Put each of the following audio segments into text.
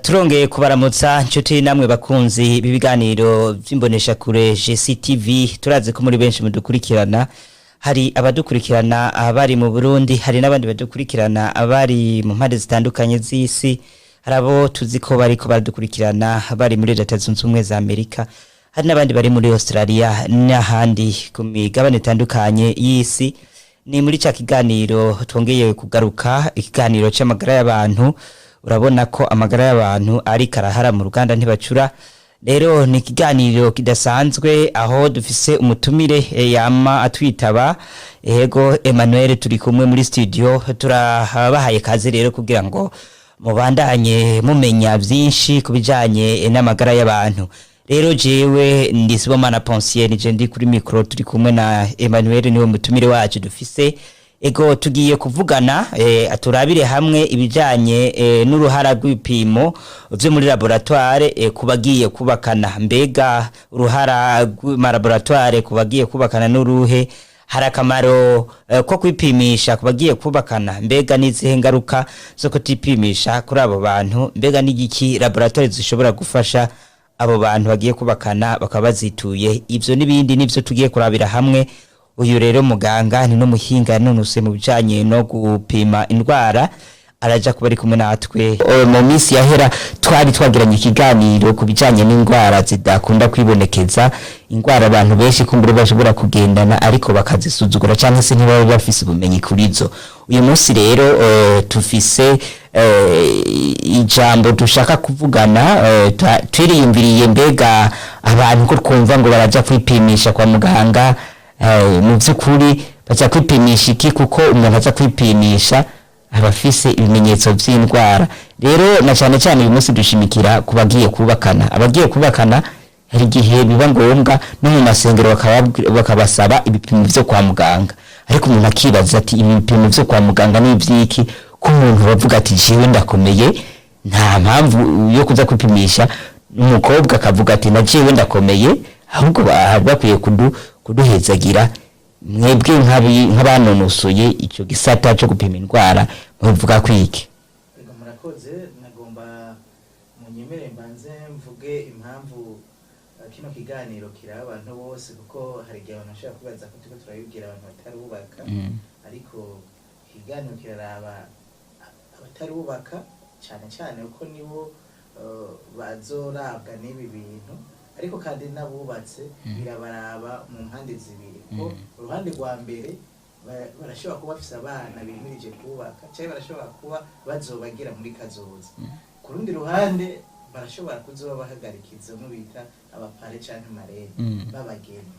Turongeye kubaramutsa nshuti namwe bakunzi b'ibiganiro vy'imboneshakure GCTV. Turazi ko muri benshi mudukurikirana, hari abadukurikirana abari mu Burundi, hari n'abandi badukurikirana abari mu mpande zitandukanye z'isi. Hari abo tuzi ko bariko baradukurikirana bari muri Leta Zunze Ubumwe za Amerika, hari n'abandi bari muri Australia n'ahandi ku migabane itandukanye y'isi. Ni muri ca kiganiro twongeye kugaruka, ikiganiro c'amagara y'abantu. Urabona ko amagara y'abantu ari karahara mu ruganda ntibacura. Rero ni ikiganiro kidasanzwe aho dufise umutumire yama atwitaba. Ego, Emmanuel turi kumwe muri studio, turabahaye kaze rero kugira ngo mubandanye mumenya vyinshi ku bijanye n'amagara y'abantu. Rero jewe ndi Sibomana Pensier, nije ndi kuri micro, turi kumwe na Emmanuel, niwe mutumire wacu dufise. Ego, tugiye kuvugana turabire hamwe ibijanye n'uruhara rw'ibipimo vyo muri laboratoire kubagiye kubakana. Mbega uruhara rw'amalaboratoire kubagiye kubakana n'uruhe? Hari akamaro ko kwipimisha kubagiye kubakana? Mbega n'izihe ngaruka zo kutipimisha kuri abo bantu? Mbega n'igiki laboratoire zishobora gufasha abo bantu bagiye kubakana bakaba bazituye? Ivyo n'ibindi nivyo tugiye kurabira hamwe. Uyu rero muganga ni n'umuhinga yanonose mu bijanye no gupima indwara, araja kuba ari kumwe natwe. Mu minsi yahera twari twagiranye ikiganiro ku bijanye n'indwara zidakunda kwibonekeza, indwara abantu benshi kumbure bashobora kugendana ariko bakazisuzugura cyangwa se ntibabe bafise ubumenyi kuri zo. Uyu munsi rero tufise ijambo dushaka kuvugana. Twiriyumviriye, mbega abantu ko twumva ngo baraja kwipimisha kwa muganga, mu by'ukuri baja kwipimisha iki? Kuko umuntu aza kwipimisha aba afise ibimenyetso vy'indwara. Rero na cyane cyane uyu munsi dushimikira ku bagiye kubakana. Abagiye kubakana hari igihe biba ngombwa no mu masengero bakabasaba ibipimo vyo kwa muganga, ariko umuntu akibaza ati: "Ibipimo vyo kwa muganga ni ivyiki?" Ko umuntu bavuga ati: "Jewe ndakomeye, nta mpamvu yo kuza kwipimisha." Umukobwa akavuga ati: "Na jewe ndakomeye." Ahubwo bakwiye kuduhezagira. Mwebwe nk'abanonosoye icyo gisata cyo gupima indwara, mubivuga kwiki? Ego, murakoze. Nagomba munyemere mbanze mvuge impamvu kino kiganiro kiraba abantu bose, kuko hari igihe abantu bashobora kwibaza ko turiko turabibwira abantu batarubaka, ariko ikiganiro kiraraba abatarubaka cyane cyane, kuko nibo bazorabwa n'ibi bintu, ariko kandi n'abubatse birabaraba mu mpande zibiri, ko uruhande rwa mbere barashobora kuba bafise abana bimirije kubaka cyangwa barashobora kuba bazobagira muri kazoza. Ku rundi ruhande barashobora kuzoba bahagarikiza mu bita abaparrain canke marraine b'abageni.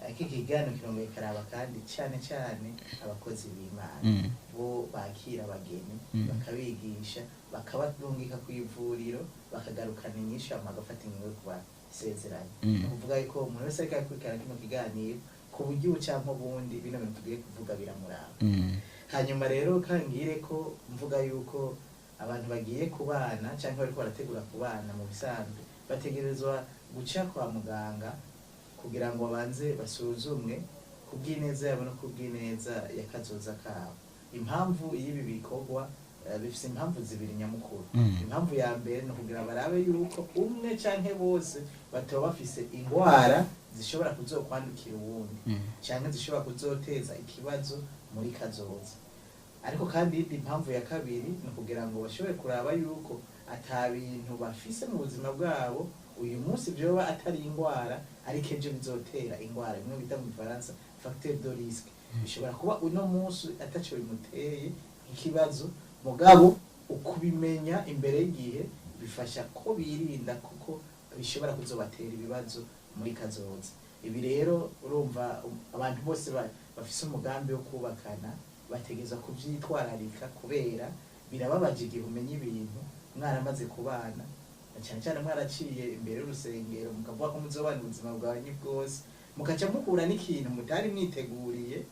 Ariko ikiganiro kirongeye karaba kandi cyane cyane abakozi b'Imana, bo bakira abageni, bakabigisha, bakabarungika ku ivuriro, bakagarukana inyishu, hama bagafata ingingo yo kubasezeranya. Ni ukuvuga yuko umuntu wese ariko arakurikirana kino kiganiro, ku buryo ubu canke ubundi bino bintu tugiye kuvuga biramuraba. Hanyuma rero kangire ko mvuga yuko abantu bagiye kubana cyangwa bariko barategura kubana, mu bisanzwe bategerezwa guca kwa muganga kugira ngo babanze basuzumwe kubw'ineza yabo no kubw'ineza ya kazoza kabo. Impamvu y'ibi bikorwa bifise impamvu zibiri nyamukuru. Impamvu ya mbere ni ukugira barabe yuko umwe canke bose bataba bafise ingwara zishobora kuzokwandukira uwundi canke zishobora kuzoteza ikibazo muri kazoza. Ariko kandi iyindi mpamvu ya kabiri ni ukugira ngo bashobore kuraba yuko ata bintu bafise mu buzima bwabo uyu munsi vyoba atari ingwara ariko ejo bizotera ingwara, bimwe bita mu Gifaransa facteur de risque. Bishobora kuba uno munsi ataco bimuteye nk'ikibazo, mugabo ukubimenya imbere y'igihe bifasha ko birinda, kuko bishobora kuzobatera ibibazo muri kazoza. Ibi rero urumva abantu bose bafise umugambi wo kubakana bategerezwa kuvyitwararika, kubera birababaje igihe umenya ibintu mwaramaze kubana, na cyane cyane mwaraciye imbere y'urusengero, mukavuga ko muzobana ubuzima bwanyu bwose, mukaca muhura n'ikintu mutari mwiteguriye,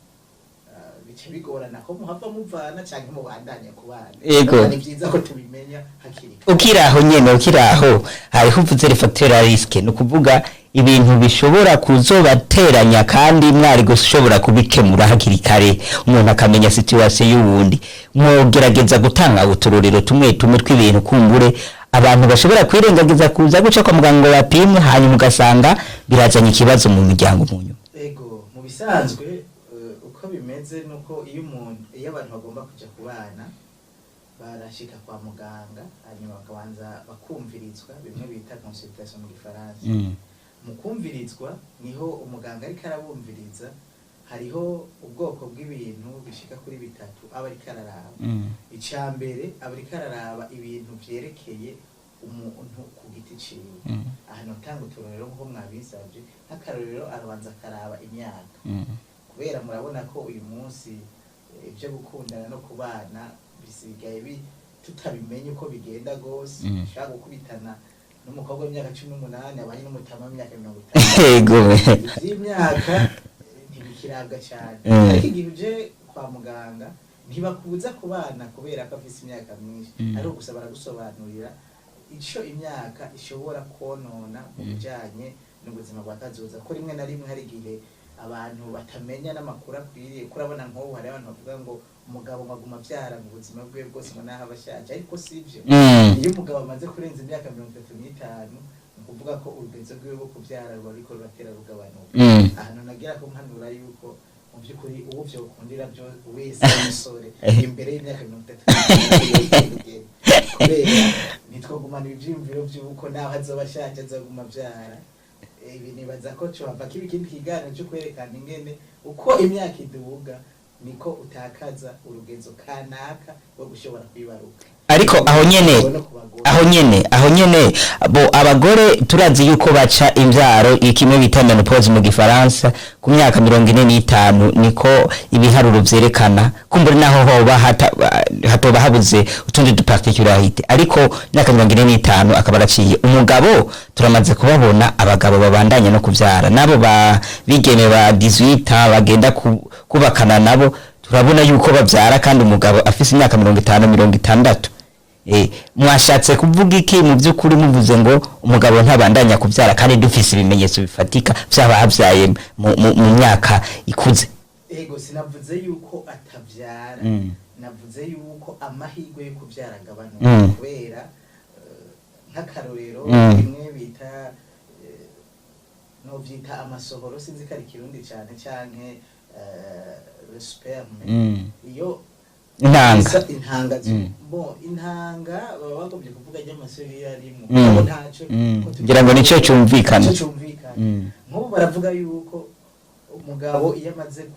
bica bigorana ko muhava muvana canke mubandanya kubana. Ego. Ni vyiza ko tubimenya hakiri kare. Ukiraho nyene, ukiraho, hariho uvuze les facteurs à risque, ni ukuvuga ibintu bishobora kuzobateranya kandi mwari gushobora kubikemura hakiri kare, umuntu akamenya situation y'uwundi. Mwogerageza gutanga uturorero tumwe tumwe tw'ibintu kumbure abantu bashobora kwirengagiza kuza guca kwa muganga ngo bapimwe, hanyuma ugasanga birazanye ikibazo mu miryango mu nyuma. Ego, mu bisanzwe uko bimeze nuko iyo umuntu, iyo abantu bagomba kuja kubana, barashika kwa muganga, hanyuma bakabanza bakumvirizwa, bimwe bita consultation mu gifaransa. Mu kumvirizwa niho umuganga ariko arabumviriza, hariho ubwoko bw'ibintu bishika kuri bitatu aba ariko araraba. Icya mbere, aba ariko araraba ibintu vyerekeye umuntu ku giti ciwe. Aha notanga uturorero nk'uko mwabisabye. Nk'akarorero, arabanza akaraba imyaka, kubera murabona ko uyu munsi ibyo gukundana no kubana bisigaye tutabimenye uko bigenda gose. Ushaka gukubitana n'umukobwa w'imyaka 18 abanye n'umutama w'imyaka 50. Ivy'imyaka ntibikirabwa cyane. Ariko igihe uje kwa muganga, ntibakubuza kubana kubera ko afise imyaka myinshi, ariko gusa baragusobanurira ico imyaka ishobora konona mu bijanye n'ubuzima bwa kazoza, ko rimwe na rimwe hari igihe abantu batamenya n'amakuru akwiriye. Kurabona nk'ubu hari abantu bavuga ngo umugabo ngo aguma avyara mu buzima bwiwe bwose, ngo naho aba ashaje, ariko sivyo. Iyo umugabo amaze kurenza imyaka 35, ni ukuvuga ko urugenzo rwiwe rwo kuvyara ruba ruriko ruratera rugabanuka. Ahantu nagira ko mpanura yuko mu by'ukuri uwo vyokundira byo wese umusore imbere y'imyaka 35, kubera ntitwogumana ivyiyumviro vy'uko naho azoba ashaje azoguma avyara. Ibi nibaza ko cohava kiba ikindi kiganiro co kwerekana ingene uko imyaka iduga niko utakaza urugenzo kanaka rwo gushobora kwibaruka. Ariko aho nyene, No ku bagore. aho nyene bo abagore turazi yuko baca imvyaro, kimwe bita ménopause mu gifaransa, ku myaka 45, niko ibiharuro vyerekana. Kumbura naho hoba hatoba habuze utundi du particularité, ariko imyaka 45 akaba araciye. Umugabo turamaze kubabona, abagabo babandanya no kuvyara, nabo ba bigeme ba 18 bagenda kubakana nabo, turabona yuko bavyara kandi umugabo afise imyaka 50, 60. Mwashatse kuvuga iki mu by'ukuri muvuze ngo umugabo ntabandanya kubyara kandi dufise ibimenyetso bifatika vy'abavyaye mu myaka ikuze? Ego, sinavuze yuko atavyara. Navuze yuko amahirwe yo kuvyara agabanuka, kubera nk'akarorero, bimwe bita novyita amasohoro, sinzi ko ari ikirundi cane, canke le sperme, iyo intanga. Intanga bo intanga baba bagombye kuvuga ry'amaseri arimo. Abo ntaco ko Ngira ngo nico cumvikana. Nico cumvikana. Nk'ubu baravuga yuko umugabo iyo amaze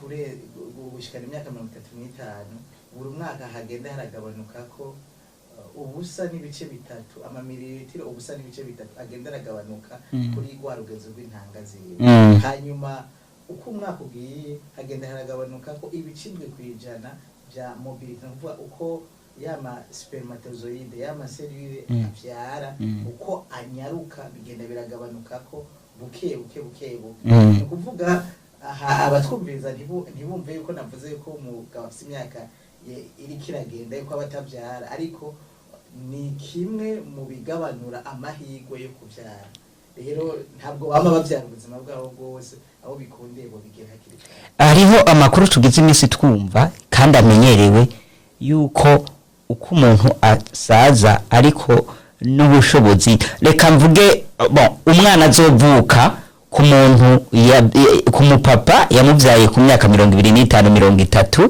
gushikana imyaka 35, buri mwaka hagenda haragabanuka ko 0.3, amamililitiro 0.3 agenda aragabanuka kuri rwa rugezo rw'intanga ziwe. Hanyuma uko umwaka ugiye hagenda haragabanuka ko 7% bya mobilité, ni ukuvuga uko yama spermatozoïde, yama cellule avyara, uko anyaruka bigenda biragabanuka ko buke buke buke buke. Ni ukuvuga aha abatwumviriza ntibumve yuko navuze yuko umugabo afise imyaka iriko iragenda yuko aba atavyara, ariko ni kimwe mu bigabanura amahirwe yo kuvyara. Rero ntabwo bama bavyara ubuzima bwabo bwose, aho bikundiye bo bigera hakiri kare. Hariho amakuru tugize iminsi twumva kandi amenyerewe yuko uko umuntu asaza ariko n'ubushobozi, reka mvuge bon, umwana azovuka ku muntu ku mupapa yamubyaye ku myaka 25,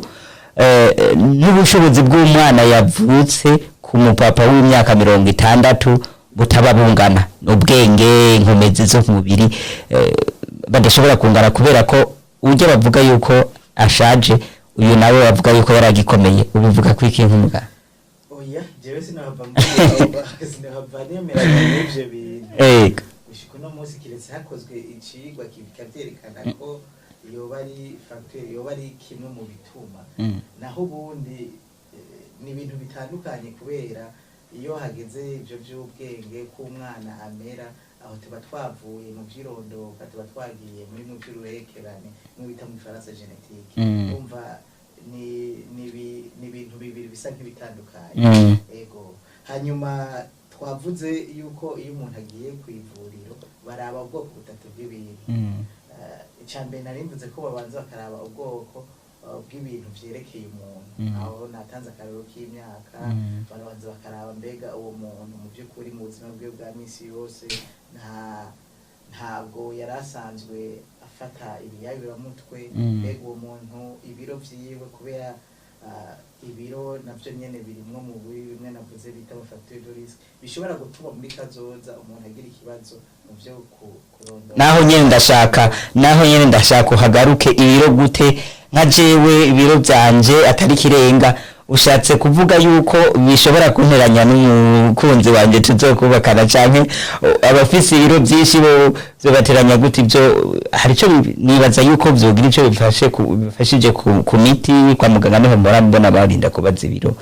30, n'ubushobozi bw'umwana yavutse ku mupapa w'imyaka 60 butaba bungana, ubwenge, inkomezi zo ku mubiri, badashobora kungana, kubera ko ujya bavuga yuko ashaje, uyu nawe bavuga yuko yaragikomeye. Ubivuga ko iki nk'umuganga? Oya, jewe sinahava sinahava nemeranya n'ivyo bintu. Gushika uno munsi, kiretse hakozwe icigwa kikavyerekana ko yoba ari facteur, yoba ari kimwe mu bituma. Naho ubundi ni ibintu bitandukanye, kubera iyo hageze ivyo vy'ubwenge k'umwana amera, aho tuba twavuye mu vy'irondoka, tuba twagiye muri mu vy'uruherekerane, mu bita mu gifaransa génétique. Umva, ni ibintu bibiri bisa nk'ibitandukanye. Ego, hanyuma twavuze yuko iyo umuntu agiye ku ivuriro baraba ubwoko butatu bw'ibintu. Icya mbere nari mvuze ko babanza bakaraba ubwoko bw'ibintu vyerekeye umuntu. Aho natanze akarero k'imyaka. Barabanza bakaraba mbega uwo muntu mu by'ukuri mu buzima bwe bwa misi yose, ntabwo yari asanzwe afata ibiyayuramutwe. Mbega uwo muntu ibiro vyiwe, kubera ibiro navyo nyene birimwo mu buri bimwe navuze bita ama facteurs de risque bishobora gutuma muri kazoza umuntu agira ikibazo mu vyo kurondora. Naho nyene ndashaka uhagaruke. Ibiro gute? Nka jewe ibiro byanje atari kirenga, ushatse kuvuga yuko bishobora kunteranya n'umukunzi wanje tuzokubakana, canke abafise ibiro byinshi bo vyobateranya gute? Ibyo hari ico nibaza yuko vyogira ico bifashe bifashije ku miti kwa muganga, niho mpora mbona barinda kubaza ibiro.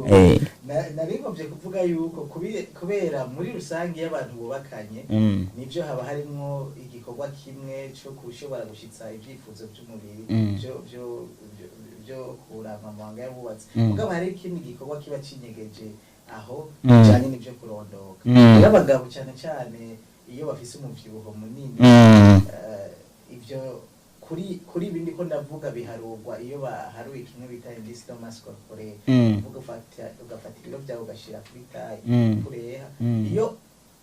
Ego. Nari ngomvye kuvuga yuko kubera muri rusange iyo abantu bubakanye, nibyo haba harimwo igikorwa kimwe cyo kushobora gushitsa ibyifuzo by'umubiri byo kuranga amabanga y'abubatsi, mugabo hari ikindi gikorwa kiba cinyegeje aho bijanye n'ibyo kurondoka. Rero abagabo cyane cyane iyo bafise umuvyibuho munini, ibyo kuri ibi ndiko ndavuga biharurwa iyo baharuye kimwe bita indice de masse corporelle, uvuga ugafata ibiro byawe ugashira kuri taille kureha. Iyo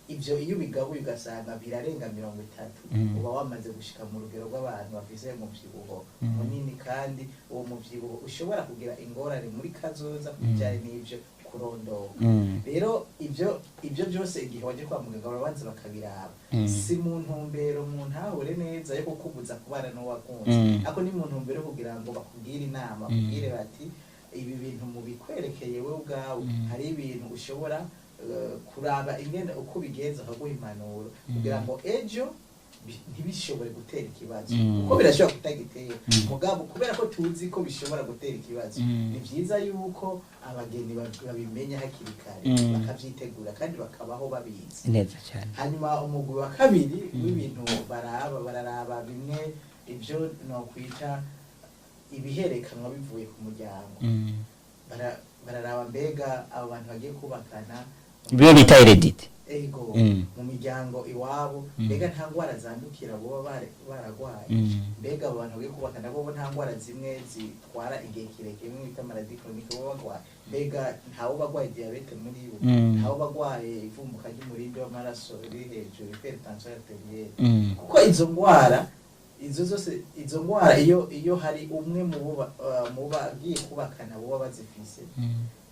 ibyo iyo ubigabuye ugasanga birarenga 30, uba wamaze gushika mu rugero rw'abantu bafise umuvyibuho munini, kandi uwo muvyibuho ushobora kugira ingorane muri kazoza ku bijanye n'ivyo kurondoka. Rero ibyo byose igihe waje kwa muganga barabanza bakabiraba. Si mu ntumbero, mu ntahure neza, yo kukubuza kubana n'uwakunze, ariko ni mu ntumbero yo kugira ngo bakubwire inama, bakubwire bati ibi bintu mubikwerekeye wowe ubwawe, hari ibintu ushobora kuraba ingene uko ubigenza, bakaguha impanuro kugira ngo ejo ntibishobore gutera ikibazo, kuko birashobora kutagitera. Mugabo kubera ko tuzi ko bishobora gutera ikibazo, ni byiza yuko abageni babimenya hakiri kare, bakavyitegura kandi bakabaho babizi. Neza cyane. Hanyuma umugwi wa kabiri w'ibintu baraba, bararaba bimwe ibyo nokwita ibiherekanwa bivuye ku muryango. Bararaba mbega abo bantu bagiye kubakana, bimwe bita hérédité. Ego. Mu miryango iwabo, mbega nta ngwara zandukira boba baragwaye? Mbega abo bantu bagiye kubakana bobo nta ngwara zimwe zitwara igihe kirekire, bimwe bita maladie chronique, boba bagwaye? Mbega ntawe bagwaye diabète muri bo? Ntawe bagwaye ivumbuka ry'umurindi w'amaraso riri hejuru, hypertension artérielle? Kuko izo ngwara, izo zose, izo ngwara iyo hari umwe mu bagiye kubakana boba bazifise,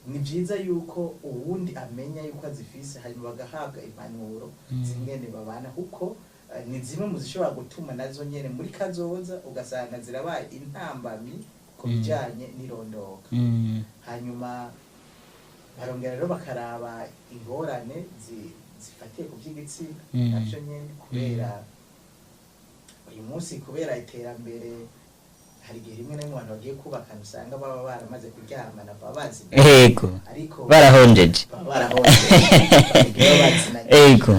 ni byiza yuko uwundi amenya yuko azifise, hanyuma bagahabwa impanuro zingene babana, kuko ni zimwe mu zishobora gutuma nazo nyene muri kazoza ugasanga zirabaye intambamyi ku bijanye n'irondoka. Hanyuma barongera rero bakaraba ingorane zifatiye ku by'igitsina, navyo nyene kubera uyu munsi, kubera iterambere, hari igihe rimwe na rimwe abantu bagiye kubakana usanga baba baramaze kuryamana, baba bazinanye, ariko barahonjeje. Baba barahonjeje, baba bazinanye.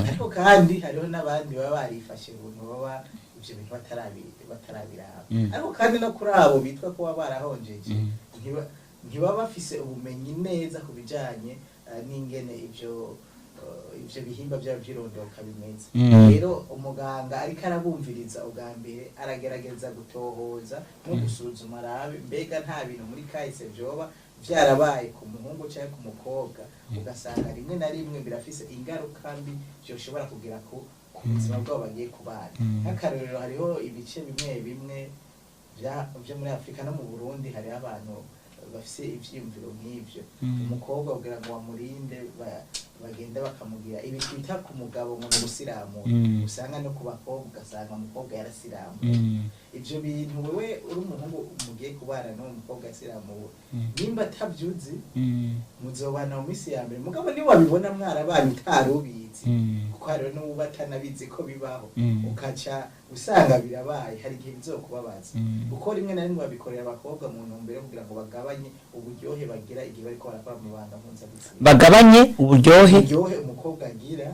Ariko kandi hariho n'abandi baba barifashe ubuntu, baba ivyo bintu batarabiraba. Ariko kandi no kuri abo bitwa ko baba barahonjeje, ntibaba bafise ubumenyi neza ku bijanye n'ingene ivyo bihimba byabo vy'irondoka bimeze. Rero umuganga ariko arabumviriza, ubwa mbere aragerageza gutohoza no gusuzuma, arabe mbega nta bintu muri kahise vyoba vyarabaye ku muhungu cyangwa ku mukobwa, ugasanga rimwe na rimwe birafise ingaruka mbi vyoshobora kugira ku buzima bwabo bagiye kubana. Nk'akarorero, hariho ibice bimwe bimwe vyo muri Afurika no mu Burundi, hariho abantu bafise ivyiyumviro nk'ivyo. Umukobwa kugira ngo bamurinde, bagenda bakamugira ibi twita ku mugabo ngo ni ugusiramura. Usanga no ku bakobwa, ugasanga umukobwa yarasiramuye. Ivyo bintu wewe uri umuhungu mugiye kubana n'uwo mukobwa asiramuwe, nimba atavyuzi, muzobana mu minsi ya mbere. Mugabo niwabibona mwarabanye utari ubizi, kuko hariho n'uwuba atanabizi ko bibaho, ukaca usanga birabaye, hari igihe bizokubabaza. Kuko rimwe na rimwe babikorera abakobwa mu ntumbero yo kugira ngo bagabanye uburyohe bagira igihe bariko barakora mu banga mpuzabitsina. Bagabanye uburyohe? Uburyohe umukobwa agira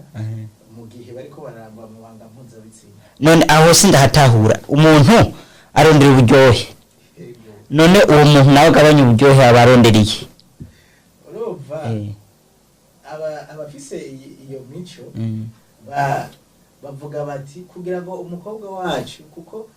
mu gihe bariko barangwa mu banga mpuzabitsina. None aho sindahatahura, umuntu arondera uburyohe? Ego. None uwo muntu nawe agabanya uburyohe aba arondera iki? Urumva, abafise iyo mico bavuga bati kugira ngo umukobwa wacu, kuko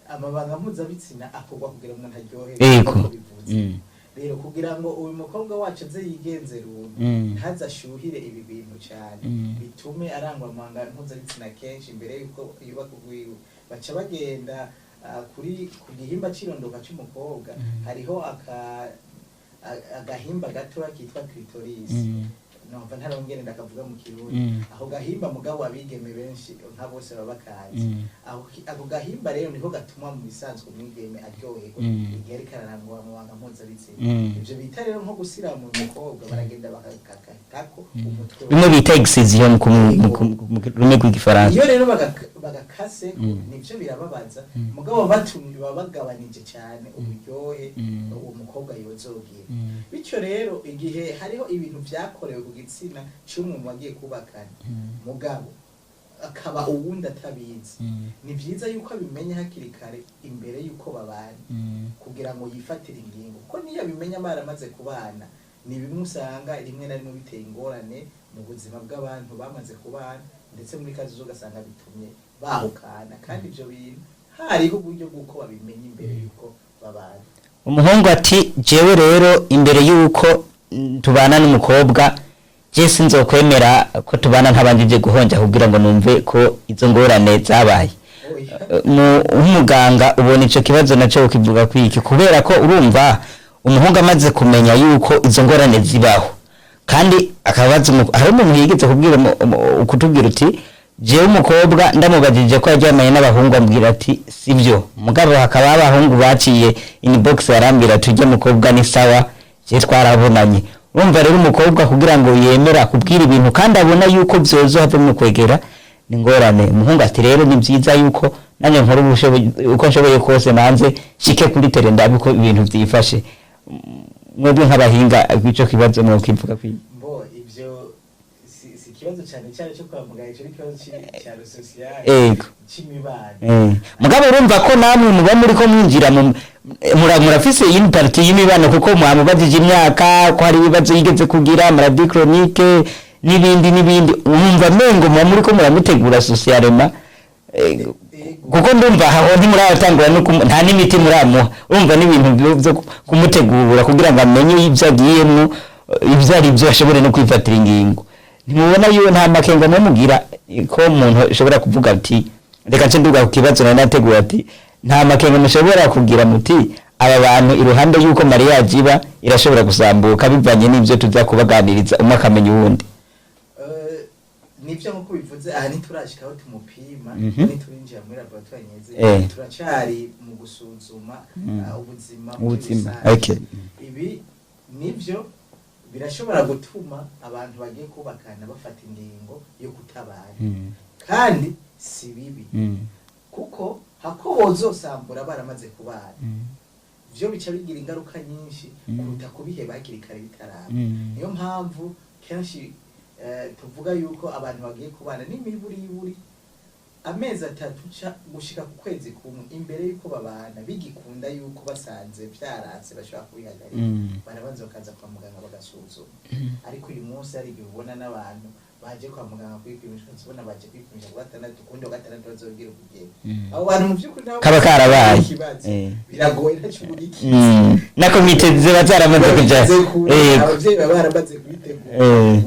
amabanga mpuzabitsina akorwa kugira ngo umuntu aryohe, nk'uko bivuze. Rero kugira ngo uyu mukobwa wacu aze yigenze runtu, ntaze ashuhire ibi bintu cyane, bitume arangwa amabanga mpuzabitsina kenshi imbere yuko yubaka urwiwe, baca bagenda kuri ku gihimba c'irondoka c'umukobwa. Hariho agahimba gatoya kitwa clitoris. Numva ntarongere ndakavuga mu Kirundi. Ako gahimba, mugabo abigeme benshi nka bose baba bakazi. Ako gahimba rero niko gatuma mu bisanzwe umwigeme aryoherwa igihe ariko ararangwa amabanga mpuzabitsina. Ivyo bita rero nko gusiramura umukobwa, baragenda bakakatako umutwe. Bimwe bita excision mu rurimi rw'Igifaransa. Iyo rero bagakase, nivyo birababaza, mugabo batumye baba bagabanije cyane uburyohe uwo mukobwa yozogira. Bityo rero igihe hariho ibintu vyakorewe ku gitsina c'umwe mu bagiye kubakana, mugabo akaba uwundi atabizi, ni vyiza yuko abimenya hakiri kare imbere yuko babana, kugira ngo yifatire ingingo, kuko niyo abimenya baramaze kubana, ni bimwe usanga rimwe na rimwe biteye ingorane mu buzima bw'abantu bamaze kubana, ndetse muri kazi ugasanga bitumye bahukana, kandi ivyo bintu hariho uburyo bw'uko babimenya imbere yuko babana. Umuhungu ati: "Jewe rero imbere y'uko tubana n'umukobwa, je sinzokwemera ko tubana ntabanjije guhonja kugira ngo numve ko izo ngorane zabaye." Oya. Nk'umuganga ubona ico kibazo naco ukivuga kwiki? Kubera ko urumva umuhungu amaze kumenya yuko izo ngorane zibaho, kandi akabaza hari umuntu yigeze kubwira kutubwira uti: "Jewe umukobwa ndamubajije ko yaryamanye n'abahungu, ambwira ati sibyo." Mugabo hakaba abahungu baciye inbox, barambwira ati: "Ujye mukobwa ni sawa, je twarabonanye." Urumva rero umukobwa kugira ngo yemera akubwira ibintu kandi abona yuko vyozohava mu kwegera ni ngorane. Umuhungu ati: "Rero ni byiza yuko nanjye nkora uko nshoboye kose, nanze shike kuri terrain, ndabe uko ibintu vyifashe." Mwebwe nk'abahinga, ico kibazo mwokivuga kwiki? Mbo ivyo si ikibazo cyane cyane cyo kwa muganga, ico ni ikibazo cya social, c'imibano. Mugabo urumva ko namwe muba muri ko mwinjira mu murafise iyi partie y'imibano, kuko mwamubajije imyaka, ko hari ibibazo yigeze kugira, maladie chronique n'ibindi n'ibindi. Mwumva mengo muba muri ko muramutegura socialement. Kuko ndumva aho ntimuratangura no nta n'imiti muramuha. Urumva n'ibintu byo kumutegura kugira ngo amenye ibyo agiyemwo, ibyo ari byo, ashobore no kwifatira ingingo. Ntimubona yo nta makenga mumugira ko umuntu ashobora kuvuga ati: "Reka nce nduga ku kibazo nari nateguye," ati: "Nta makenga mushobora kugira muti aba bantu iruhande y'uko mariage iba irashobora gusambuka bivanye n'ibyo tuza kubaganiriza, umwe akamenya uwundi?" Nivyo nkuko bivuze, aha ntiturashika aho tumupima, ntiturinjira muri laboratoire nyeze, turacari mu gusuzuma ubuzima muri Ubuzima, rusange. Ibi nivyo birashobora gutuma abantu bagiye kubakana bafata ingingo yo kutabana, kandi si bibi, kuko hako bozosambura baramaze kubana, vyo bica bigira ingaruka nyinshi kuruta kubiheba hakiri kare bitaraba. Niyo mpamvu kenshi tuvuga yuko abantu bagiye kubana n'imiburiburi amezi 3 ca gushika ku kwezi kumwe imbere yuko babana, bigikunda yuko basanze vyaranse bashobora kubihagarika, barabanza bakaza kwa muganga bagasuzuma. Ariko uyu munsi hari igihe ubona n'abantu baje kwa muganga kwipimisha, ubona baje kwipimisha ku gatandatu, kundi wa gatandatu bazogira ubugeni. Abo bantu mu by'ukuri nabo Kaba karabaye. ikibazo biragoye, ntacyo ubugikiza. Na komite ziba zaramaze kuja. Abavyeyi baba baramaze kubitegura.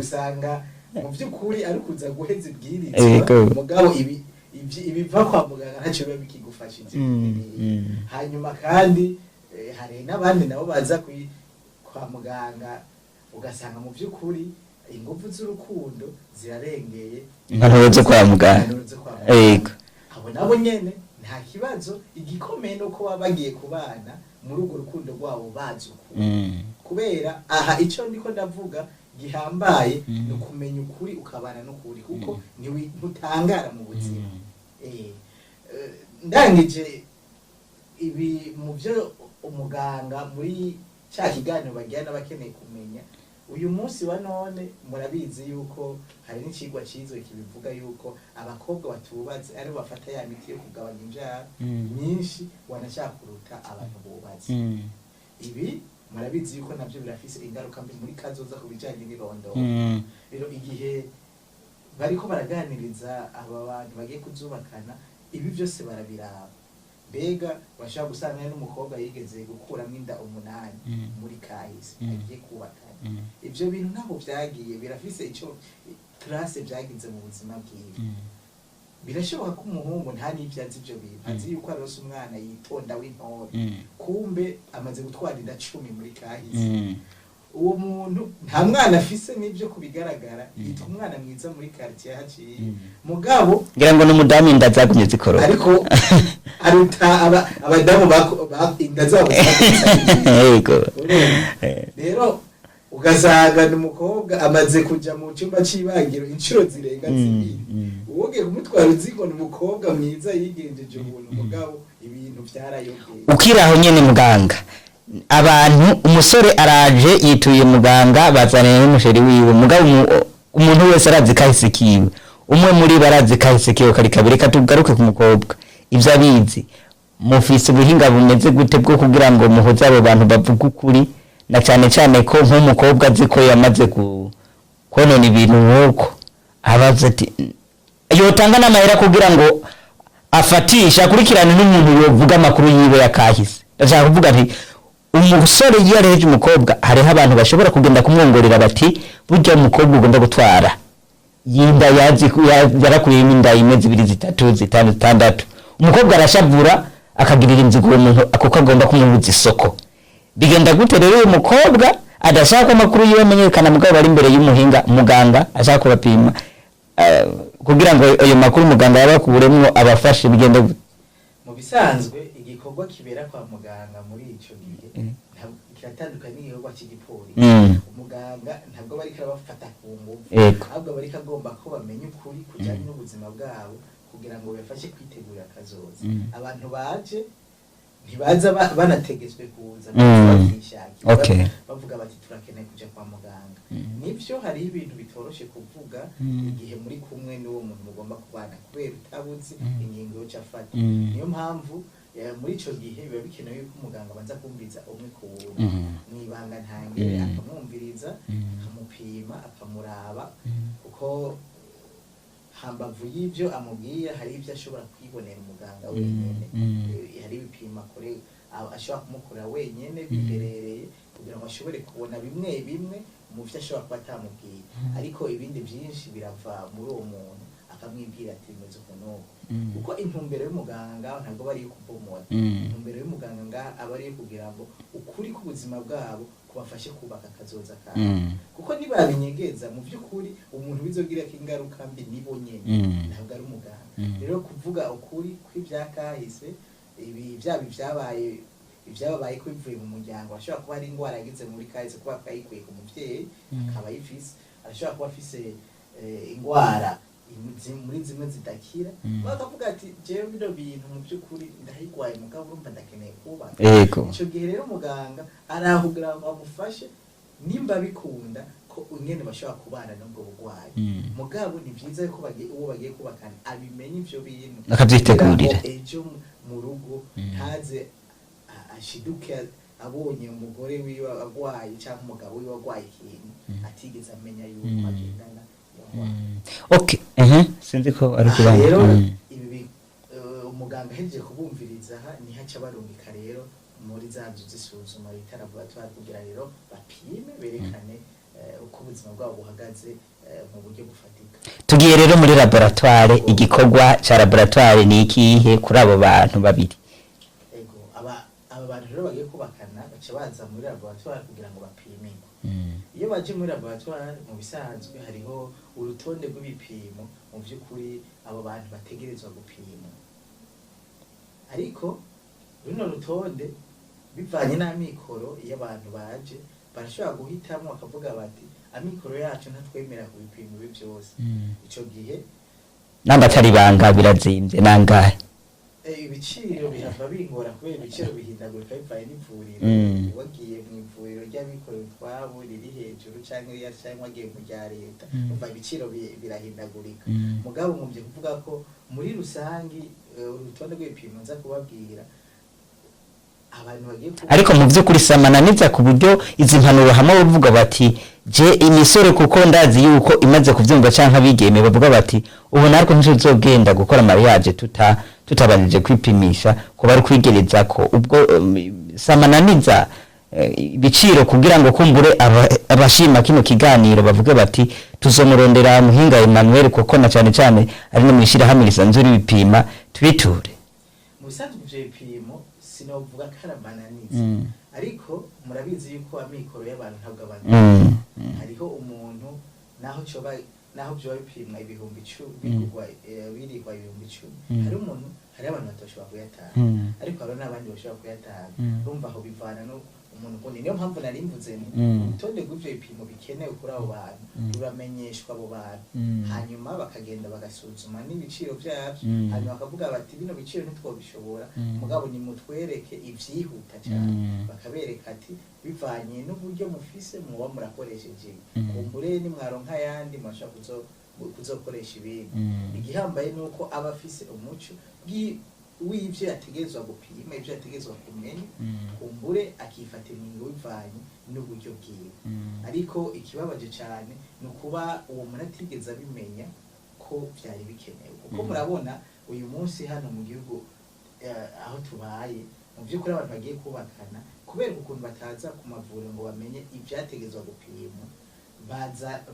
Usanga mu by'ukuri ari kuza guheza ibwirizwa, mugabo ibi ibiva kwa muganga ntacyo biba bikigufashije. Hanyuma kandi hari n'abandi nabo baza kwa muganga, ugasanga mu by'ukuri ingufu z'urukundo zirarengeye impanuro zo kwa muganga. Impanuro zo kwa muganga. Abo nabo nyene nta kibazo. Igikomeye ni uko baba bagiye kubana muri urwo rukundo rwabo bazi ukuri, kubera aha icyo ndiko ndavuga gihambaye ni ukumenya ukuri ukabana n'ukuri, kuko ntutangara mu buzima. Ndangije ibi mu byo umuganga muri cya kiganiro bagira n'abakeneye kumenya uyu munsi wa none, murabizi yuko hari n'icigwa cizwe kibivuga yuko abakobwa batubatse aribo bafata ya miti yo kugabanya imvyaro myinshi wanashaka kuruta abantu bubatse. Ibi murabizi yuko navyo birafise ingaruka mbi muri kazoza ku bijanye n'irondoro. Rero igihe bariko baraganiriza aba bantu bagiye kuzubakana, ibi byose barabiraba. Mbega bashobora gusanga hari n'umukobwa yigeze gukuramo inda 8 muri kahise, agiye kubakana. Ivyo bintu ntaho vyagiye birafise ico trace vyagize mu buzima bwiwe. Birashoboka ko umuhungu nta n'ivyo azi ivyo bintu, azi yuko aronse umwana yitonda w'intore, kumbe amaze gutwara inda 10 muri kahise. Uwo muntu nta mwana afise, n'ibyo kubigaragara yitwa umwana mwiza muri quartier haciye, mugabo Ngira ngo n'umudamu inda zagumye zikoroka. Ariko aruta abadamu inda zabo zakuze. Rero ugasanga ni umukobwa amaze kuja mu cyumba c'ibagiro inshuro zirenga 2. Uwogiye kumutwara uzi ngo ni umukobwa mwiza yigenjeje ubuntu, mugabo ibintu vyarayogeye. Ukiri aho nyene muganga, abantu, umusore araje yituye muganga, bazaniye n'umusheri wiwe, mugabo umuntu wese arazi kahise kiwe, umwe muri bo arazi kahise kiwe kari kabiri. Reka tugaruke ku mukobwa, ivyo abizi. Mufise ubuhinga bumeze gute bwo kugira ngo muhuze abo bantu bavuga ukuri, na cane cane ko nk'umukobwa azi ko yamaze konona ibintu, nk'uko abaza ati yotanga n'amahera kugira ngo afatishe akurikirane n'umuntu yovuga amakuru yiwe yakahise? Ndashaka kuvuga nti umusore iyo areheje umukobwa, hariho abantu bashobora kugenda kumwongorera bati burya umukobwa ugomba gutwara yinda yazi yarakuyemo inda 1, 2, 3, 5, 6. Umukobwa arashavura akagirira inzigo uwo muntu kuko agomba kumubuza isoko. Bigenda gute rero uyu mukobwa adashaka ko amakuru yiwe amenyekana, mugabo bari imbere y'umuhinga muganga ashaka kubapima, kugira ngo ayo makuru muganga yabakuremwo abafashe? Bigenda gute? Mu bisanzwe igikorwa kibera kwa muganga muri ico gihe kiratandukanye n'igikorwa cy'igipolisi. Umuganga ntabwo aba ariko arabafata ku nguvu, ahubwo aba ariko agomba ko bamenya ukuri kujyanye n'ubuzima bwabo kugira ngo bibafashe kwitegurira akazoza. Abantu baje ntibaza banategetswe kuza, baza bakishakira, bavuga bati turakeneye kuja kwa muganga. Nivyo, hariho ibintu bitoroshe kuvuga igihe muri kumwe n'uwo muntu mugomba kubana, kubera utabuzi ingingo yoca afata. Niyo mpamvu muri ico gihe biba bikenewe yuko umuganga abanza kumviriza umwe ku wundi mw'ibanga ntangere, akamwumviriza, akamupima, akamuraba, kuko hambavu y'ibyo amubwira hari ibyo ashobora kwibonera umuganga wenyene. Hari ibipimo ashobora kumukorera wenyene biherereye kugira ngo ashobore kubona bimwe bimwe mu byo ashobora kuba atamubwiye, ariko ibindi byinshi birava muri uwo muntu, akamwibwira ati bimeze uku n'uku, kuko intumbero y'umuganga ntabwo aba ari iyo kubomora. Intumbero y'umuganga ngaha aba ari iyo kugira ngo ukuri k'ubuzima bwabo kubafashe kubaka akazoza kabo, kuko nibabinyegeza mu by'ukuri umuntu bizogirako ingaruka mbi nibo nyene, ntabwo ari umuganga. Rero kuvuga ukuri kw'ivyakahise, ibi byaba ibyabaye, ibyababaye ko bivuye mu muryango, ashobora kuba ari indwara yagize muri kahise kuba akayikuye ku muvyeyi akaba ayifise, arashobora kuba afise indwara muri zimwe zidakira, bakavuga ati jewe bino bintu mu by'ukuri ndayigwaye, mugabo urumva ndakeneye kubaka. Ico gihe rero muganga arahugira ngo amufashe nimba bikunda ko ingene bashobora kubana n'ubwo burwayi. Mugabo ni vyiza ko uwo bagiye kubakana abimenya ivyo bintu Akavyitegurira. kugira ngo ejo mu rugo ntaze ashiduke abonye umugore wiwe agwaye cyangwa umugabo wiwe agwaye ikintu atigeze amenya yuko agendana iyo ndwara. Okay, sinzi ko ari Aha kubana. rero ibi umuganga ahejeje kubumviriza aha niho aca barungika rero muri za nzu z'isuzuma bita laboratoire kugira rero bapime berekane uko ubuzima bwabo buhagaze mu buryo bufatika. Tugiye rero muri laboratoire. Igikorwa ca laboratoire ni ikihe kuri abo bantu babiri? Ego, aba bantu rero bagiye kubakana baca baza muri laboratoire kugira ngo bapimirwe. Iyo baje muri laboratoire, mu bisanzwe hariho urutonde rw'ibipimo mu by'ukuri abo bantu bategerezwa gupima, ariko runo rutonde bivanye n'amikoro iyo abantu baje barashobora guhitamo bakavuga bati amikoro yacu ntatwemera ku bipimo ibi byose. Ico gihe Namba atari ibanga, birazimvye nangahe? Ibiciro bihava bingora kubera ibiciro bihindagurika bivanye n'ivuriro. Wagiye mu ivuriro ry'abikorera utwabo riri hejuru canke ririya, canke wagiye mu rya leta, umva ibiciro birahindagurika. Mugabo muvye kuvuga ko muri rusangi urutonde rw'ibipimo nza kubabwira abantu bagiye Ariko mu by'ukuri samananiza ku buryo izi mpanuro hamwe bavuga bati je imisore, kuko ndazi yuko imaze kuvyumva, canke abigeme bavuga bati ubu natwe ntituzogenda gukora mariage tuta tutabanije kwipimisha ko bari kwigereza ko ubwo samananiza ibiciro kugira ngo kumbure abashima kino kiganiro bavuge bati tuzomurondera Muhinga Emmanuel, kuko na cyane cyane ari no mwishirahamwe risanzwe ribipima, tubiture. Mu bisanzwe ivyo bipimo sinovuga ko ari amananiza, ariko murabizi yuko amikoro y'abantu ntabwo abantu hariho umuntu naho coba, naho vyoba bipimwa 10,000, bigurwa birihwa 10,000, hari umuntu, hari abantu batoshobora kuyatanga, ariko hariho n'abandi bashobora kuyatanga. Urumva aho bivana no umuntu ukundi. Niyo mpamvu nari mvuze nti urutonde rw'ivyo bipimo bikenewe kuri abo bantu ruramenyeshwa abo bantu, hanyuma bakagenda bagasuzuma n'ibiciro vyavyo, hanyuma bakavuga bati bino biciro ntitwobishobora, mugabo nimutwereke ivyihuta cyane. Bakabereka ati bivanye n'uburyo mufise muba murakoresheje ibi, kumbure nimwaronka ayandi murashobora kuzokoresha ibindi. Igihambaye ni uko aba afise umuco w'ivyo yategerezwa gupima, ivyo yategerezwa kumenya, kumbure akifata ingingo bivanye n'uburyo bwiwe. Ariko ikibabaje cyane ni ukuba uwo muntu atigeze abimenya ko byari bikenewe, kuko murabona uyu munsi hano mu gihugu aho tubaye, mu by'ukuri abantu bagiye kubakana kubera ukuntu bataza ku mavuriro ngo bamenye ibyategezwa gupimwa,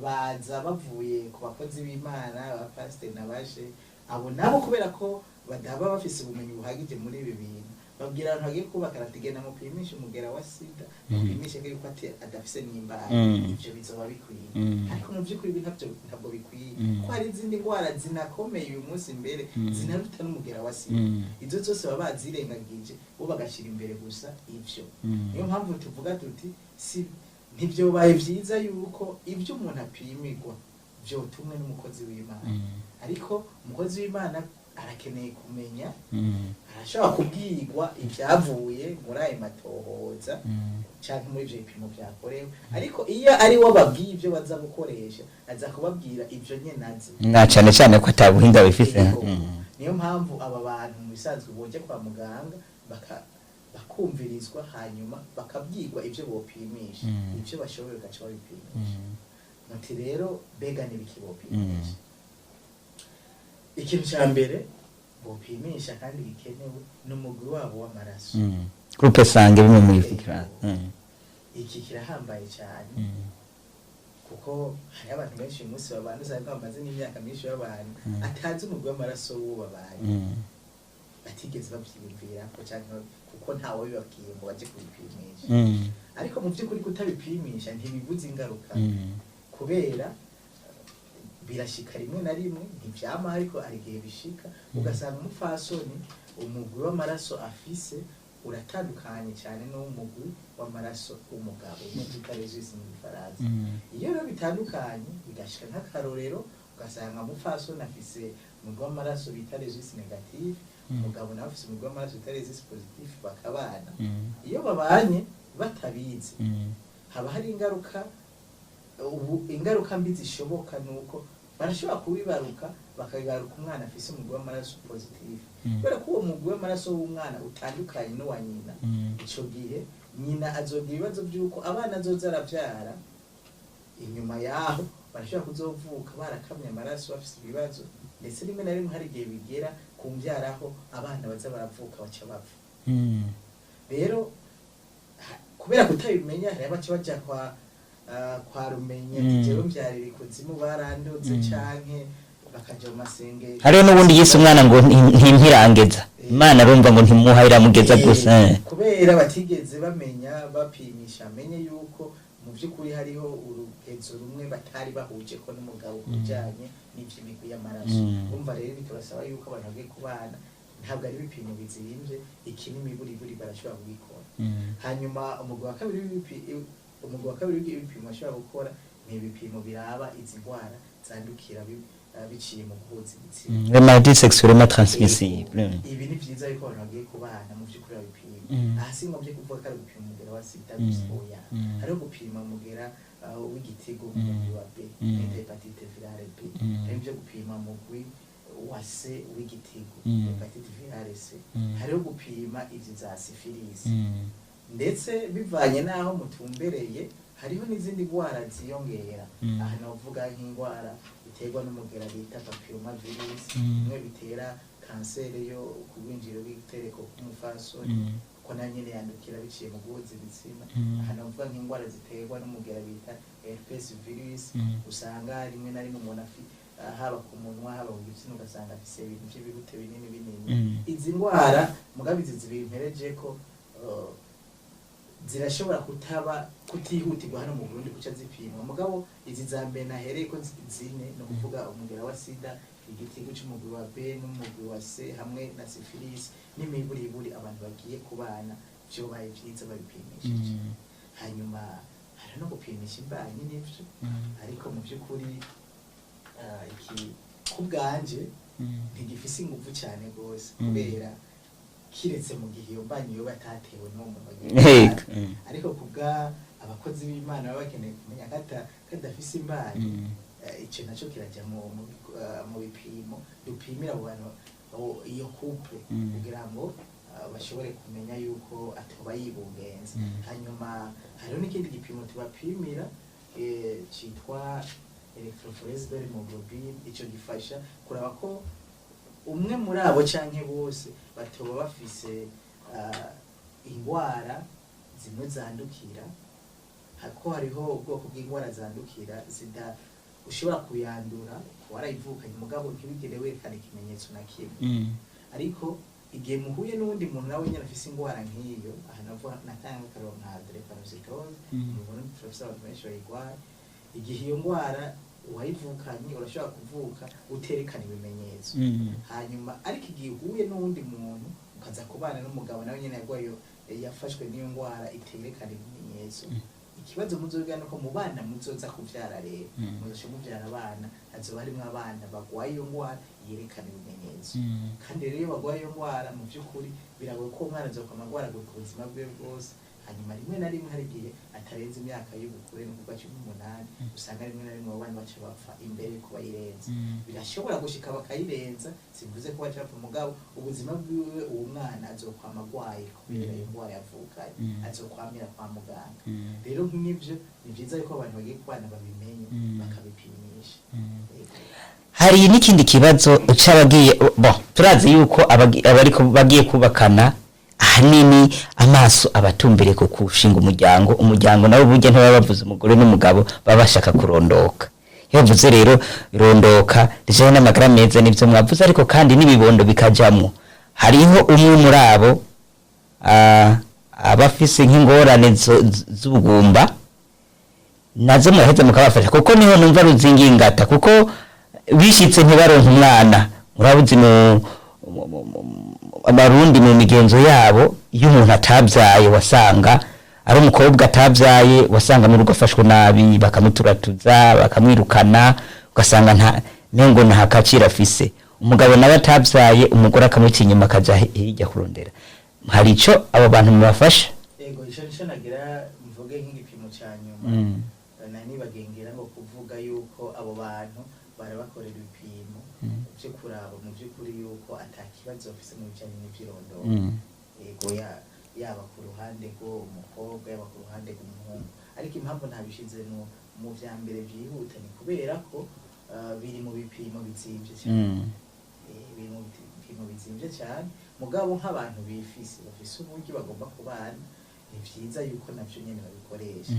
baza bavuye ku bakozi b'Imana, abapasiteri n'abashe abo nabo, kubera ko badaba bafise ubumenyi buhagije muri ibi bintu, babwira abantu bagiye kubakana ati genda mupimishe umugera wa sida, mupimishe yuko ati adafise n'imbaraga, ivyo bizoba bikwiye. Ariko mu by'ukuri ibi ntabwo bikwiye, ko hari izindi ndwara zinakomeye uyu munsi mbere zinaruta n'umugera wa sida. Izo zose baba bazirengagije, bo bagashyira imbere gusa ivyo. Niyo mpamvu tuvuga tuti si ntibyobaye vyiza yuko ibyo umuntu apimirwa vyotumwe n'umukozi w'Imana, ariko umukozi w'Imana arakeneye kumenya, arashobora kubwirwa ibyavuye muri ayo matohoza canke muri ivyo bipimo vyakorewe, ariko iyo ari we ababwiye ivyo baza gukoresha, aza kubabwira ivyo nyene azi, na cyane cyane ko atabuhinga bifise. Yego. Niyo mpamvu aba bantu mu bisanzwe boje kwa muganga bakumvirizwa, hanyuma bakabwirwa ivyo bopimisha, ivyo bashoboye bagaca babipimisha. Muti rero mbega n'ibiki bopimisha? Ikintu ca mbere bopimisha kandi gikenewe ni umugwi wabo w'amaraso. Groupe sanguin, bimwe mu bifikira. Iki kirahambaye cyane, kuko hari abantu benshi uyu munsi babana, usanga bamaze n'imyaka myinshi babana, atazi umugwi w'amaraso w'uwo babanye, batigeze bavyiyumvira ko canke kuko ntawe bibabwiye ngo baje kubipimisha. Ariko mu by'ukuri kutabipimisha ntibibuza ingaruka, kubera birashika rimwe na rimwe, ntivyama, ariko hari igihe bishika ugasanga umupfasoni umugwi w'amaraso afise uratandukanye cyane n'umugwi w'amaraso w'umugabo, umwe twita rhésus mu Gifaransa. Iyo rero bitandukanye bigashika, nk'akarorero, ugasanga umupfasoni afise umugwi w'amaraso bita rhésus négatif, umugabo nawe afise umugwi w'amaraso bita rhésus positif, bakabana. Iyo babanye batabizi, haba hari ingaruka. Ubu ingaruka mbi zishoboka ni uko barashobora kubibaruka, bakabibaruka umwana afise umugwi w'amaraso positif. Kubera ko uwo mugwi w'amaraso w'umwana utandukanye n'uwa nyina, ico gihe nyina azogira ibibazo by'uko abana azoza aravyara inyuma yaho barashobora kuzovuka barakamye amaraso, bafise ibibazo, ndetse rimwe na rimwe hari igihe bigera ku mvyaraho abana baza baravuka baca bapfa. Rero kubera kutabimenya, hari abaca baja kwa rumenya ati jewe mvyarira ikuzimu, barandutse, canke bakaja mu masengesho. Hariho n'ubundi yise umwana ngo ntimpirangeza Imana, arumva ngo ntimuha, iramugeza gusa. Kubera batigeze bamenya, bapimisha amenye yuko mu by'ukuri hariho urugezo rumwe batari bahuje ko n'umugabo ku bijanye n'ivy'imigwi y'amaraso. Umva rero biturasaba yuko abantu bagiye kubana, ntabwo ari ibipimo bizimvye, iki n'imiburiburi barashobora kubikora. Hanyuma umugwi wa kabiri w'ibipimo bashobora gukora ni ibipimo biraba izi ndwara zandukira biciye mu guhuza ibitsina. Les maladies sexuellement transmissibles. Ibi ni vyiza yuko abantu bagiye kubana mu vy'ukuri babipima. Aha si ngombye kuvuga ko ari gupima umugera wa sida gusa, oya. Hariho gupima umugera w'igitigu, umugwi wa B, bita hépatite virale B. Hari ivyo gupima umugwi wa C w'igitigu, hépatite virale C. Hariho gupima izi za syphilis, ndetse bivanye n'aho mutumbereye hariho n'izindi ndwara ziyongera. Aha novuga nk'indwara iterwa n'umugera bita papilloma virus, imwe bitera. Kanseri yo ku bwinjiriro bw'igitereko k'umufasoni, ko nayo nyene yandukira biciye mu guhuza ibitsina. Aha navuga nk'indwara ziterwa n'umugera bita herpes virus, usanga rimwe na rimwe umuntu haba ku munwa, haba ku gitsina, ugasanga afise ibintu vy'ibihute binini binini. Izi ndwara mugabo izi zibiri mperejeko zirashobora kutaba kutihutirwa hano mu Burundi kuca zipimwa. Mugabo izi za mbere nahereye ko zine, ni ukuvuga umugera wa sida, igitigu c'umugwi wa B n'umugwi wa C hamwe na syphilis, n'imiburiburi abantu bagiye kubana vyobaye vyiza babipimishije. Hanyuma hari no gupimisha imbanyi n'ivyo, ariko mu by'ukuri iki ku bwanje ntigifise inguvu cyane rwose, kubera kiretse mu gihe iyo mbanyi yoba atatewe n'uwo muntu bagiye kubana. Ariko kubwa abakozi b'Imana baba bakeneye kumenya ko kadafise imbanyi, ico naco kirajya mu bipimo dupimira abo bantu, iyo couple, kugira ngo bashobore kumenya yuko atoba yibungenze. Hanyuma hariho n'ikindi gipimo tubapimira citwa électrophorèse de l'hémoglobine. Ico gifasha kuraba ko umwe muri abo canke bose batoba bafise ingwara zimwe zandukira, hako hariho ubwoko bw'ingwara zandukira zida ushobora kuyandura warayivukanye, mugabo ntibigere werekana ikimenyetso na kimwe. Ariko igihe muhuye n'uwundi muntu nawe nyine afise ingwara nk'iyo, aha navuga natanga akarorero nka drépanocytose. Mu Burundi turafise abantu benshi bayirwaye. Igihe iyo ngwara uwayivukanye, urashobora kuvuka uterekana ibimenyetso. Hanyuma ariko igihe uhuye n'uwundi muntu, ukaza kubana n'umugabo nawe nyine yarwaye yafashwe n'iyo ndwara iterekana ibimenyetso, ikibazo muzoga nuko mu bana muzoza kuvyara rero, muzoca muvyara abana hazoba harimwo abana bagwaye iyo ndwara yerekana ibimenyetso. Kandi rero iyo bagwaye iyo ndwara, mu by'ukuri biragoye ko umwana azokwama agwaragurika ubuzima bwe bwose. Hanyuma rimwe na rimwe hari igihe atarenze imyaka y'ubukure, ni ukuvuga 18, usanga rimwe na rimwe abo bana baca bapfa imbere yuko bayirenza. Birashobora gushika bakayirenza, simvuze ko baca bapfa, mugabo ubuzima bwiwe uwo mwana azokwama agwaye kubera iyo ndwara yavukanye, azokwamira kwa muganga. Rero nk'ivyo ni vyiza yuko abantu bagiye kubana babimenye, bakabipimisha. Yego. Hari n'ikindi kibazo c'abagiye bo turazi yuko abariko bagiye kubakana ahanini amaso abatumbere ku kushinga umuryango. Umuryango nabo burya ntibaba bavuze umugore n'umugabo, baba bashaka kurondoka. Iyo bavuze rero rondoka rijanye n'amagara meza, nivyo mwavuze, ariko kandi n'ibibondo bikajamwo. Hariho umwe muri abo aba afise nk'ingorane z'ubugumba, nazo muraheza mukabafasha, kuko niho numva ruzingingata, kuko bishitse ntibaronke umwana. Murabuzi abarundi mu migenzo yabo, iyo umuntu atabyaye, wasanga ari umukobwa atabyaye, wasanga mu rugo afashwe nabi, bakamuturatuza, bakamwirukana, ugasanga nta nengo nta kaciro afise. Umugabo nawe atabyaye, umugore akamuca inyuma akaja hirya kurondera. Hari ico abo bantu mubafasha? Ego, ico nico nagira mvuge nk'igipimo ca nyuma. Nari nibagengera ngo kuvuga yuko abo bantu barabakorera ibipimo vyo kuraba mu vy'ukuri yuko ata kibazo bafise mu bijanye n'ivyirondoro. Ego, yaba ku ruhande rw'umukobwa, yaba ku ruhande rw'umuhungu. Ariko impamvu ntabishize mu vya mbere vyihuta ni kubera ko biri mu bipimo bizimvye cyane. Biri mu bipimo bizimvye cyane. Mugabo nk'abantu bifise, bafise uburyo, bagomba kubana, ni vyiza yuko navyo nyene babikoresha.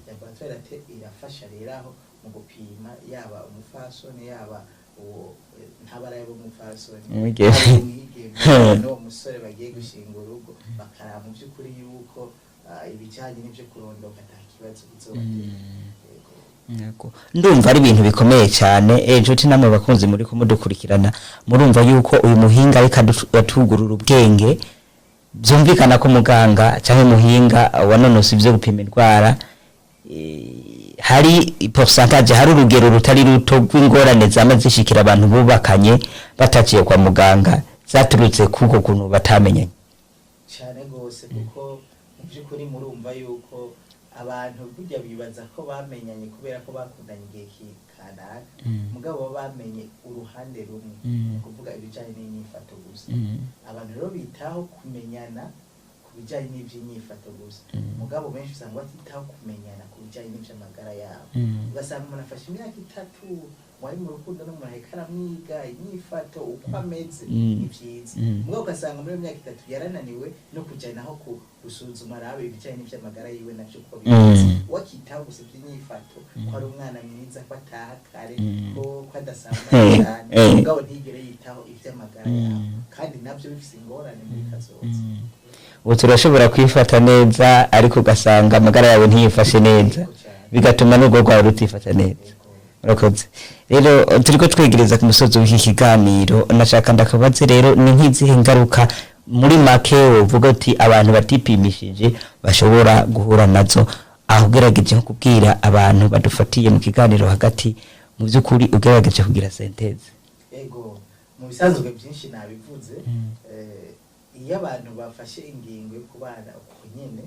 Laboratoire irafasha rero aho mu gupima yaba umufasoni, yaba uwo ntabaraye b'umufasoni, Umwigeme. yaba umwigeme n'uwo musore bagiye gushinga urugo, bakaraba mu by'ukuri yuko ibijyanye n'ibyo kurondoka ata kibazo bizobatera. Yego. Yego. Ndumva ari ibintu bikomeye cyane. Inshuti namwe bakunzi muri kumudukurikirana, murumva yuko uyu muhinga ariko atugurura ubwenge. Byumvikana ko muganga cyangwa muhinga wanonose ibyo gupima indwara, hari pourcentage, hari urugero rutari ruto rw'ingorane zama zishikira abantu bubakanye bataciye kwa muganga, zaturutse kuko kuntu batamenyanye. Cyane rwose, kuko mu by'ukuri murumva yuko abantu burya bibaza ko bamenyanye kubera ko bakundanye igihe kanaka, mugabo baba bamenye uruhande rumwe, ni ukuvuga ibijyanye n'inyifato gusa. Abantu rero bitaho kumenyana ku bijyanye n'iby'inyifato gusa, mugabo benshi usanga batitaho kumenyana ku bijyanye n'iby'amagara yabo. Ugasanga umuntu afashe imyaka 3 wari mu rukundo n'umuntu ariko aramwiga inyifato uko ameze, ni vyiza. Mugabo ugasanga muri iyo myaka 3 yarananiwe no kuja naho gusuzuma arabe ibijanye n'ivy'amagara yiwe navyo uko bimeze, wakitaho gusa ivy'inyifato, ko ari umwana mwiza, ko ataha kare, ko adasambana cyane, mugabo ntigere yitaho ivy'amagara yawe, kandi navyo bifise ingorane muri kazoza. Ubu turashobora kwifata neza, ariko ugasanga amagara yawe ntiyifashe neza, Yego cyane. bigatuma n'urugo rwawe rutifata neza. Murakoze. Rero turiko twegereza ku musozi w'iki kiganiro. Nashaka ndakabaze rero, ni nk'izihe ngaruka muri make wovuga uti abantu batipimishije bashobora guhura nazo, aho ugerageje nko kubwira abantu badufatiye mu kiganiro hagati, mu by'ukuri ugerageje kugira synthèse? Ego, mu bisanzwe byinshi nabivuze. Iyo abantu bafashe ingingo yo kubana uko nyene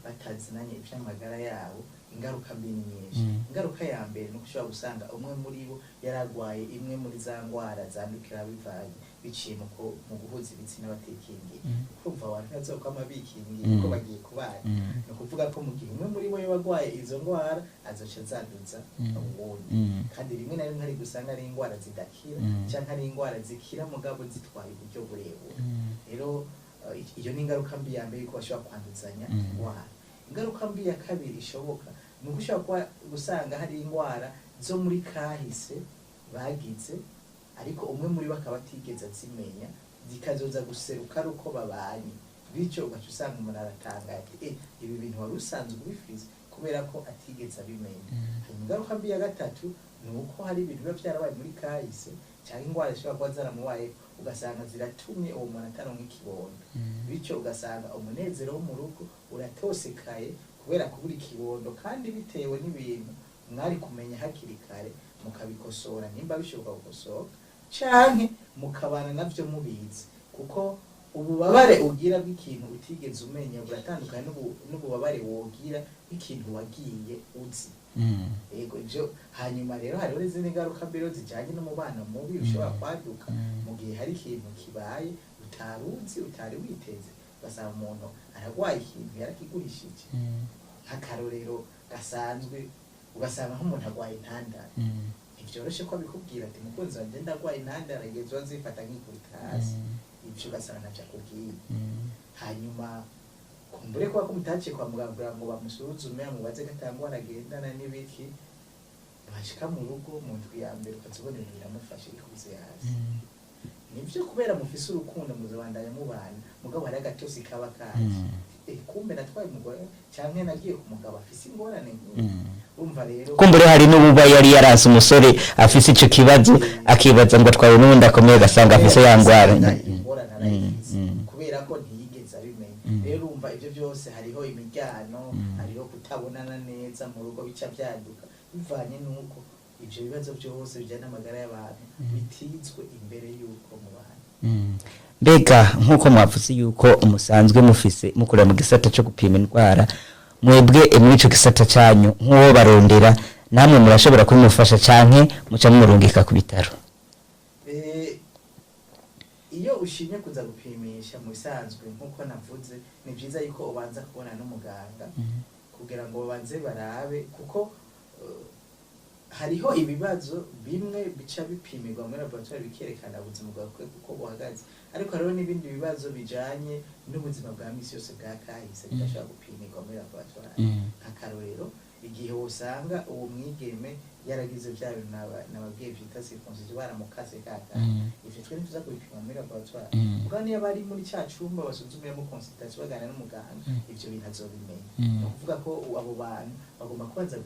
batazinanye ivy'amagara yabo, ingaruka mbi ni nyinshi. Ingaruka ya mbere ni uko ushobora gusanga umwe muri bo yaragwaye imwe muri za ngwara zandukira bivanye biciye mu guhuza ibitsina batikingiye. Kumva abantu ntibazokwama bikingiye kuko bagiye kubana. Ni ukuvuga ko mu gihe umwe muri bo yoba agwaye izo ngwara, azoca azanduza uwundi. Kandi rimwe na rimwe hari gusanga ari ingwara zidakira, canke ari ingwara zikira mugabo zitwaye uburyo burebure. Rero iyo ni ingaruka mbi ya mbere, yuko bashobora kwanduzanya ingwara. Ingaruka mbi ya kabiri ishoboka ni uko ushobora kuba gusanga hari ingwara zo muri kahise bagize, ariko umwe muri bo akaba atigeze azimenya, zikazoza guseruka ari uko babanye. Bityo ugaca usanga umuntu aratangaye ati: "Eh, ibi bintu wari usanzwe ubifise?" Kubera ko atigeze abimenya. Hanyuma ingaruka mbi ya gatatu ni uko hari ibintu biba byarabaye muri kahise cyangwa indwara zishobora kuba zaramubaye, ugasanga ziratumye uwo muntu ataronka ikibondo. Bityo ugasanga umunezero wo mu rugo uratosekaye kubera kubura ikibondo, kandi bitewe n'ibintu mwari kumenya hakiri kare mukabikosora nimba bishoboka gukosoka, canke mukabana navyo mubizi, kuko ububabare ugira bw'ikintu utigeze umenya buratandukanye n'ububabare wogira bw'ikintu wagiye uzi. Yego, ivyo. Hanyuma rero hariho n'izindi ngaruka mbi rero zijanye n'umubano mubi ushobora kwaduka mu gihe hari ikintu kibaye utari uzi, utari witeze, ugasanga umuntu aragwaye ikintu yarakigurishije. Nk'akarorero gasanzwe, ugasanga nk'umuntu agwaye intandara. Ntivyoroshe ko abikubwira ati: "Mukunzi wanje, ndagwaye intandara, igihe zoba zifata nkikubita hasi." Ivyo ugasanga ntavyo akubwiye. Hanyuma kumbure kuba ko mutaciye kwa muganga kugira ngo bamusuzume, amubaze ko ata ngwara agendana n'ibiki, bashika mu rugo mu ndwi ya mbere ukaza ubona ibintu biramufashe, yikubise hasi. Nivyo, kubera mufise urukundo muzobandanya mubana, mugabo hari agatosi kaba kaje: "Eh, kumbe natwaye umugore canke nagiye ku mugabo afise ingorane nk'iyi." Urumva rero Kumbure hari n'ububa yari yaranse umusore afise ico kibazo, akibaza ngo atwawe n'uwundi akomeye, agasanga afise ya ngwara. Ingorane arayifise kubera ko ntiyigeze abimenya. Rero urumva ivyo byose, hariho imiryano, hariho kutabonana neza mu rugo bica byaduka bivanye n'uko ivyo bibazo byose bijyana n'amagara y'abantu bitizwe imbere y'uko mubana. Mbega nk'uko mwavuze yuko musanzwe mufise mukorera mu gisata cyo gupima indwara, mwebwe muri ico gisata canyu, nk'uwo barondera namwe murashobora kubimufasha, canke muca mumurungika ku bitaro? Iyo ushimye kuza gupimisha, mu bisanzwe nk'uko navuze, ni byiza yuko ubanza kubona n'umuganga kugira ngo babanze barabe, kuko hariho ibibazo bimwe bica bipimirwa muri laboratoire bikerekana ubuzima bwawe uko buhagaze, ariko hariho n'ibindi bibazo bijanye n'ubuzima bwa misi yose bwa kahise bidashobora gupimirwa muri laboratoire. Nk'akarorero, igihe wosanga uwo mwigeme yaragize bya bintu nababwiye vyita circoncision, baramukase kaka, ivyo twe ntituza kubipima muri laboratoire. Mugabo niyo bari muri ca cumba basuzumiramo, consultation, baganira n'umuganga, ivyo bintu azobimenya. Ni ukuvuga ko abo bantu bagomba kubanza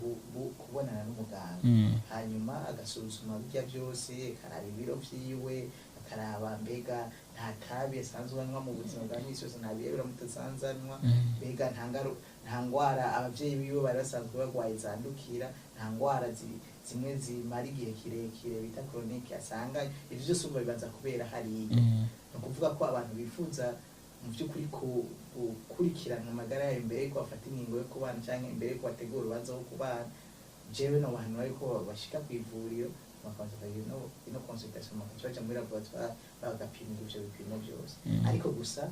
kubonana n'umuganga, hanyuma agasuzuma birya byose, akaraba ibiro vyiwe, akaraba mbega nta tabi asanzwe anywa mu buzima bwa misi yose, nta biyobera asanzwe anywa, mbega nta ngwara abavyeyi biwe bari basanzwe barwaye zandukira, nta ngwara zimwe zimara igihe kirekire bita chronique asanga. Ivyo vyose urumva bibanza kubera hariya. Ni ukuvuga ko abantu bifuza mu by'ukuri gukurikirana amagara yayo imbere yuko bafata ingingo yo kubana canke imbere yuko bategura urubanza rwo kubana, jewe nobahanura yuko bashika ku ivuriro bakabanza bakagira ino consultation, bakaca baja muri laboratoire bagapimwa ivyo bipimo byose. Ariko gusa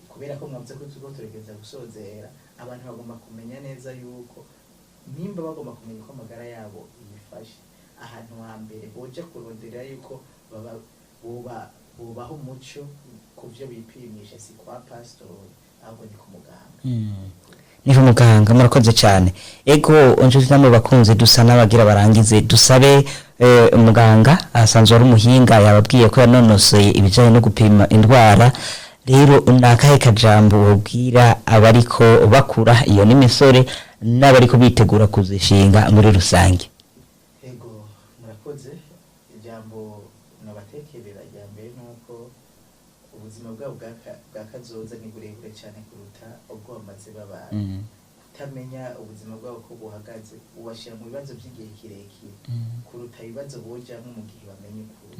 kubera ko mwavuze ko turiko turegeza gusozera, abantu bagomba kumenya neza yuko Nimba bagomba kumenya uko amagara yabo yifashe, ahantu hambere boja kurondera yuko baba boba bubaha umuco ku byo bipimisha si kwa pasitori, ahubwo ni ku muganga. Ni ku muganga. Murakoze cyane. Ego, inshuti namwe bakunze, dusa n'abagira barangize, dusabe muganga asanzwe ari umuhinga, yababwiye ko yanonosoye ibijyanye no gupima indwara. Rero ni akahe kajambo wabwira abariko bakura, iyo n'imisore n'abariko bitegura kuzishinga muri rusange? Ego, murakoze. Ijambo nabatekerera rya mbere ni uko ubuzima bwabo bwa kazoza ni burebure cyane kuruta ubwo bamaze babana. Kutamenya ubuzima bwabo ko buhagaze ubashyira mu bibazo by'igihe kirekire kuruta ibibazo bojamo mu gihe bamenye ukuri,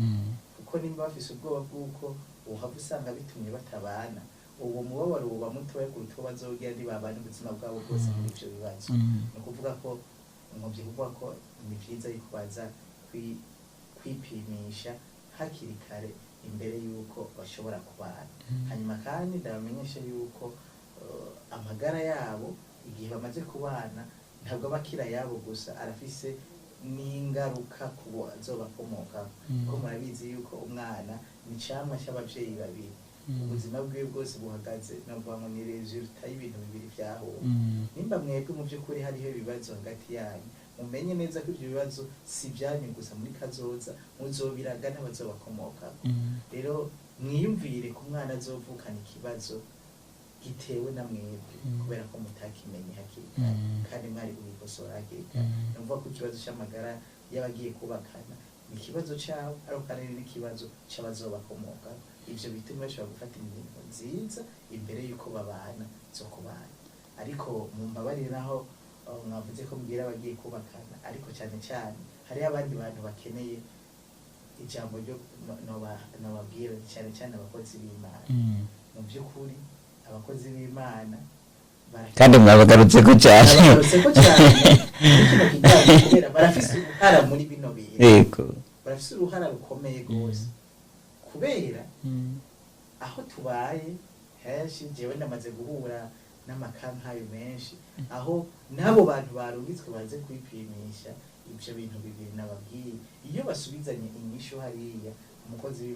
kuko nimba bafise ubwoba bw'uko uhava usanga bitumye batabana, uwo mubabaro uba mutoya kuruta uwo bazogira nibabana ubuzima bwabo bwose muri ivyo bibazo. Ni ukuvuga ko nkovye kuvuga ko ni vyiza yuko baza kwipimisha hakiri kare imbere yuko bashobora kubana. Hanyuma kandi ndabamenyesha yuko amagara yabo igihe bamaze kubana ntabwo aba akiri ayabo gusa, arafise n'ingaruka ku bazobakomokaho, kuko murabizi yuko umwana ni icamwa c'abavyeyi babiri. Ubuzima bwiwe bwose buhagaze, novuga ngo ni résultat y'ibintu bibiri vyahuye. Nimba mwebwe mu by'ukuri hariho ibibazo hagati yanyu, mumenye neza ko ibyo bibazo si ibyanyu gusa, muri kazoza muzobiraga n'abazobakomokaho. Rero mwiyumvire ku mwana azovukana ikibazo gitewe na mwebwe kubera ko mutakimenye hakiri kare kandi mwari kubikosora hakiri kare. Ni ukuvuga ko ikibazo c'amagara y'abagiye kubakana ni ikibazo cabo, ariko kandi ni n'ikibazo c'abazobakomokaho. Ivyo bituma bashobora gufata ingingo nziza imbere y'uko babana zo kubana. Ariko mumbabarire, naho mwavuze ko mbwira abagiye kubakana, ariko cyane cyane hariho abandi bantu bakeneye ijambo ryo nobabwira, cyane cyane abakozi b'Imana. Mu by'ukuri abakozi b'Imana Kandi mwabagarutse ko cyane. Bagarutse ko cyane muri kino kiganiro kubera barafise uruhara muri bino bintu. Barafise uruhara rukomeye rwose, kubera aho tubaye henshi, jewe ndamaze guhura n'amakankayo menshi aho n'abo bantu barungitswe baze kwipimisha ibyo bintu bibiri nababwiye, iyo basubizanye inyishu hariya, umukozi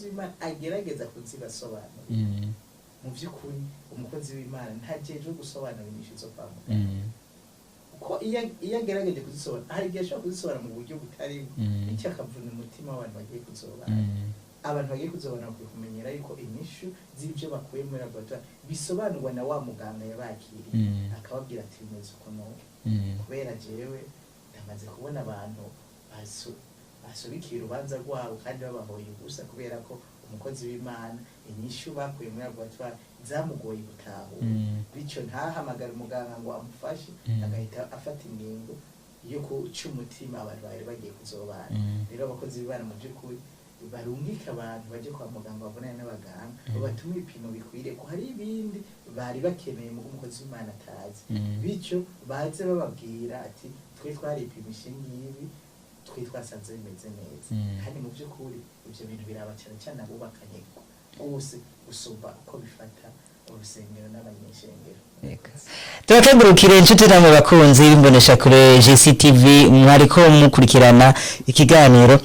w'Imana agerageza kuzibasobanura. Mu by'ukuri umukozi w'Imana ntajejwe gusobanura inyishu zo kwa muganga, kuko iyo agerageje kuzisobanura, hari igihe ashobora kuzisobanura mu buryo butari bwo, bityo akavuna umutima w'abantu bagiye kuzobana. Abantu bagiye kuzobana bakwiye kumenyera yuko inyishu z'ibyo bakuye muri laboratoire bisobanurwa na wa muganga yabakiriye, akababwira ati bimeze uko n'uko, kubera jewe ndamaze kubona abantu basubikiye urubanza rwabo kandi babahoye ubusa kubera ko umukozi w'Imana inyishu bakuye muri laboratoire zamugoye gutahura, bityo ntahamagare umuganga ngo amufashe, agahita afata ingingo yo guca umutima abantu bari bagiye kuzobana. Rero abakozi b'Imana mu by'ukuri barungike abantu baje kwa muganga, babonane n'abaganga, babatume ibipimo bikwiriye, ko hari ibindi bari bakeneye mu umukozi w'Imana atazi, bityo baze bababwira ati twe twaripimisha ngibi, twe twasanze bimeze neza. Kandi mu by'ukuri ibyo bintu biraba cyane cyane abubakanye rwose gusumba uko bifata urusengero n'abanyeshengero. Turakengurukire inshuti namwe bakunzi b'imboneshakure GCTV mwariko mukurikirana ikiganiro.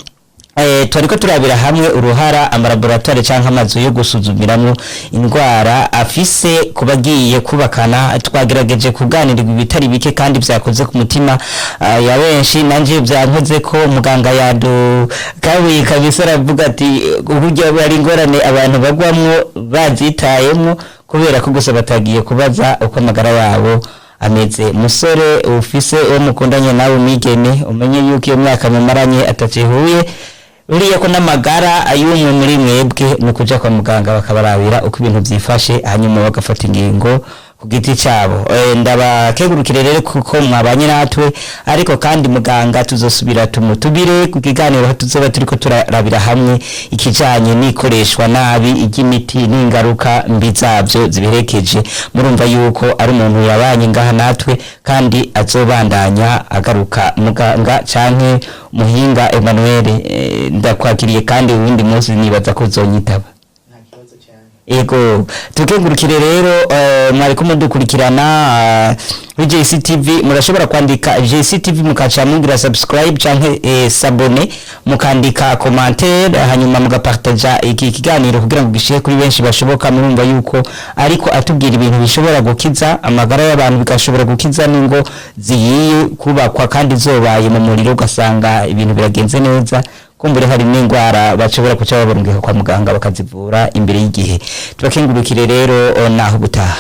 Twariko turabira hamwe uruhara amalaboratoire canke amazu yo gusuzumiramwo indwara afise ku bagiye kubakana. Twagerageje kuganirirwa ibitari bike kandi vyakoze ku mutima ya benshi, nanje vyankoze ko. Muganga yadukabuye kabisa, aravuga ati uburyo ari ingorane abantu bagwamwo bazitayemwo kubera ko gusa batagiye kubaza uko amagara yabo ameze. Musore ufise uwo mukundanye nawe, umwigeme, umenye yuko iyo myaka mumaranye atacihuye uriya ko n'amagara ay'umwe muri mwebwe, ni ukuja kwa muganga bakabarabira uko ibintu vyifashe, hanyuma bagafata ingingo ku giti cabo. Ndabakengurukire rero kuko mwabanye natwe, ariko kandi muganga tuzosubira tumutubire ku kiganiro aho tuzoba turiko turarabira hamwe ikijanye n'ikoreshwa nabi ry'imiti n'ingaruka mbi zavyo zibiherekeje. Murumva yuko ari umuntu yabanye ngaha natwe kandi azobandanya agaruka. Muganga canke muhinga Emmanuel, ndakwakiriye kandi uwundi munsi nibaza ko uzonyitaba. Nta kibazo cyane. Ego, tukengurukire rero mwariko mudukurikirana kuri JCTV. Murashobora kwandika JCTV, mukaca mugira subscribe canke s'abonner, mukandika commentaire, hanyuma mugapartaja iki kiganiro kugira ngo gishike kuri benshi bashoboka. Murumva yuko ariko atubwira ibintu bishobora gukiza amagara y'abantu, bigashobora gukiza n'ingo zigiye kubakwa kandi zobaye mu muriro, ugasanga ibintu biragenze neza. Kumbure hari n'indwara bashobora kuca babarungika kwa muganga bakazivura imbere y'igihe. Tubakengurukire rero, naho gutaha.